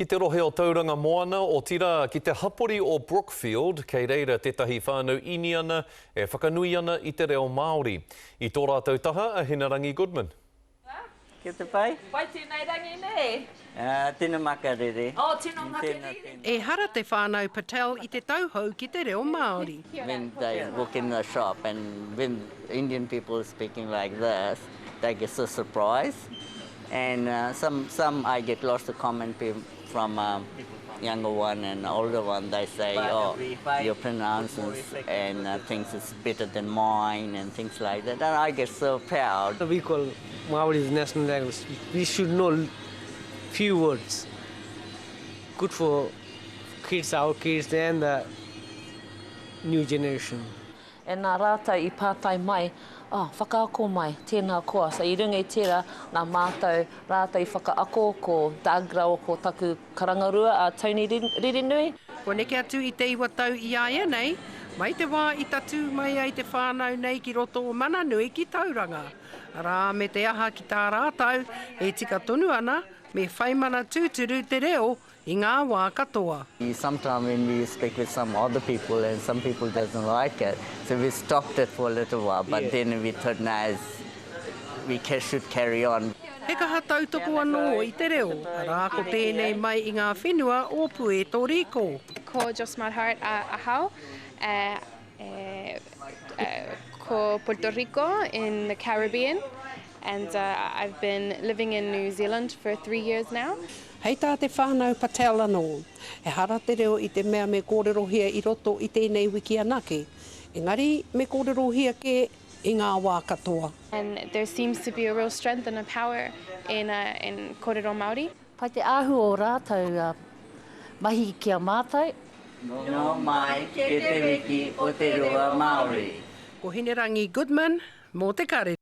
Ki te rohe o Tauranga Moana, otirā, ki te hapori o Brookfield, kei reira tētahi whānau Īniana e whakanui ana i te reo Māori. I tō rātou taha a Hinerangi Goodman. Kia te pai? Pai tēnei rangi nē? Tino makariri. Oh, tino makariri. Ehara te whānau Patel i te tauhou ki te reo Māori. When they walk in the shop and when Indian people are speaking like this, they get so surprised. And some some I get lots of comment from younger one and older one they say oh your pronunciation and things is better than mine and things like that and I get so proud. We call Māori is national language. We should know few words. Good for kids, our kids and the new generation. E nā rātou i pātai mai, Oh, whakaako mai, tēnā koa. So i runga i tērā, nā mātou rātou i whakaako, ko Doug rāua ko taku karangarua a Tony Ririnui. Kua neke atu i te iwa tau i a ia nei, mai te wā i tatū mai ai te whānau nei ki roto o Mananui ki Tauranga. Arā, me te aha ki tā rātou, e tika tonu ana, me whaimana tūturu te reo i ngā wā katoa. Sometimes when we speak with some other people and some people doesn't like it, so we stopped it for a little while, but then we thought no, it's, we should carry on. He kaha tautoko anō i te reo, arā ko tēnei mai i ngā whenua o Pueto Riko. Ko Josmar Hart ahau, ko Puerto Rico in the Caribbean and I've been living in New Zealand for 3 years now. Hei tā te whānau Patel anō, ehara te reo i te mea me kōrerohia i roto i tēnei wiki anake, engari me kōrerohia kē i ngā wā katoa. And there seems to be a real strength and a power in in kōrero Māori. Pai te āhua o rātou mahi ki a mātou. Nau mai ki te wiki o te reo Māori. Ko Hinerangi Goodman mō Te Karere.